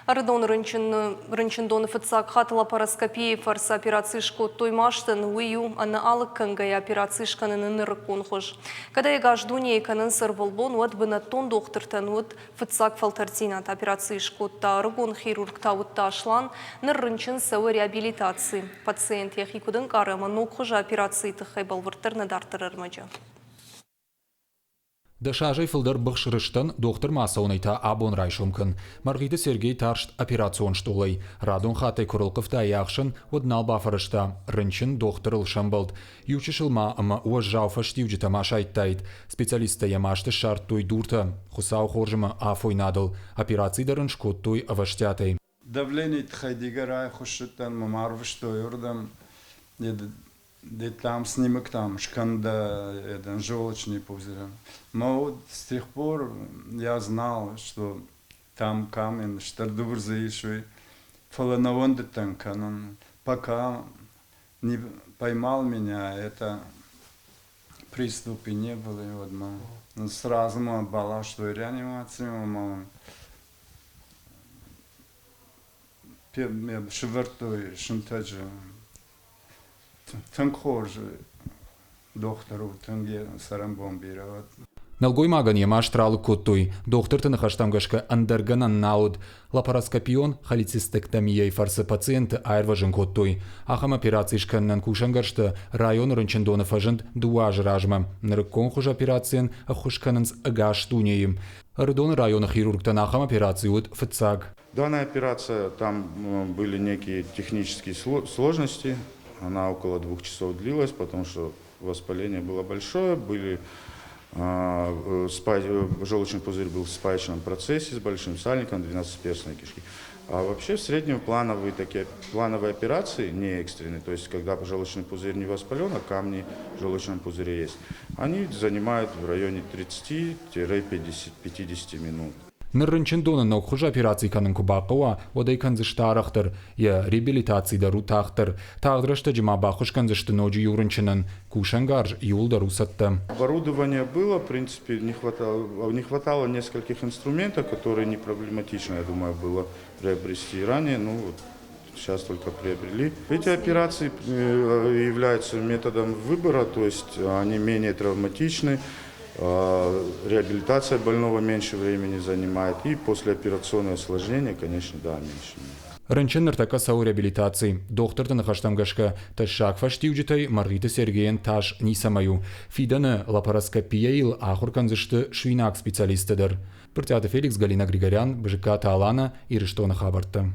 Ӕрыдоны рынчындоны фыццаг хатт лапароскопийы фӕрцы операци скодтой мастӕн. Уый у ӕнӕ алыг кӕнгӕйӕ операци скӕныны нырыккон хуыз. Кӕд ӕй ӕгас дунейы кӕнынц ӕрвылбон, уӕд бынӕттон дохтыртӕн уыд фыццаг фӕлтӕрддзинад. Операци скодта ӕрыгон хирург Тауытты Аслан. Ныр рынчын цӕуы реабилитаци. Пациент йӕхи куыд ӕнкъары ӕмӕ ног хуызы операцийы тыххӕй бӕлвырддӕр нӕ дарддӕр ӕрмӕджы. Дӕс азӕй фылдӕр быхс рыстӕн, дохтырмӕ ацӕуынӕй та абон райсом кӕн. Мӕргъиты Сергей тарст операцион стъолӕй. Радон хаттӕй куы рылхъывта йӕ ахсӕн, уӕд нал бафӕрӕзта. Рынчын дохтырыл сӕмбӕлд. Иучысыл ма ӕмӕ уӕззау фӕстиуджытӕм асайдтаид. Специалисттӕ йӕ масты ссардтой дуртӕ. Хуыцау хорз ӕмӕ афойнадыл. Операци дӕр ын скодтой ӕвӕстиатӕй. Давленийы тыххӕй дигорӕй хуыссыдтӕн, мӕ ма арвыстой уырдӕм. Там снимок там сканда, это желчный пузырь. Но вот с тех пор я знал, что там камень, что дур ис, фӕлӕ нӕ уӕндыдтӕн кӕнын. Пока не поймал меня, это приступы не было. И вот мы сразу мы балаштой реанимацию, мы сывӕрдтой сынтӕджы. Тынг хорз дохтыр у, тынг йӕ цӕрӕнбон бирӕ уӕд. Нӕлгоймагӕн йӕ маст ралыг кодтой. Дохтырты ныхӕстӕм гӕсгӕ ӕндӕр гӕнӕн нал уыд. Лапароскопион холецистэктомияйы фӕрцы пациенты аирвӕзын кодтой. Ахӕм операци скӕнынӕн кусӕнгӕрзтӕ районы рынчындоны фӕзынд дыууӕ азы размӕ. Нырыккон хуыз операцийӕн ӕххуыс кӕнынц ӕгас дунейы. Ӕрыдоны районы хирургтӕн ахӕм операци уыд фыццаг. Данная операция, там были некие технические сложности, она около 2 часов длилась, потому что воспаление было большое, были желчный пузырь был в спаечном процессе с большим сальником 12-перстной кишки. А вообще в среднем плановые такие плановые операции, не экстренные, то есть когда желчный пузырь не воспален, а камни в желчном пузыре есть, они занимают в районе 30-50 минут. Ныр рынчындоны ног хуызы операци кӕнын куы бахъӕуа, уӕд ӕй кӕндзысты арӕхдӕр, йӕ реабилитаци дӕр у тагъддӕр. Тагъд рӕстӕджы ма баххуыс кӕндзысты ноджы иу рынчынӕн. Кусӕнгарз иууылдӕр у цӕттӕ. Оборудование было, в принципе, не хватало нескольких инструментов, которые не проблематично, я думаю, было приобрести ранее. Ну, вот сейчас только приобрели. Эти операции являются методом выбора, то есть они менее травматичны, реабилитация больного меньше времени занимает, и послеоперационное осложнение, конечно, да, меньше. Рынчын ныртӕккӕ цӕуы реабилитаци. Дохтырты ныхӕстӕм гӕсгӕ, тӕссаг фӕстиуджытӕй Мӕргъиты Сергейӕн тас ницӕмӕй у. Фидӕны лапароскопийӕйыл ахуыр кӕндзысты суинаг специалисттӕ дӕр. Брытъиаты Феликс, Галина Григорян, Бызыккаты Алана, Ирыстоны хабӕрттӕ.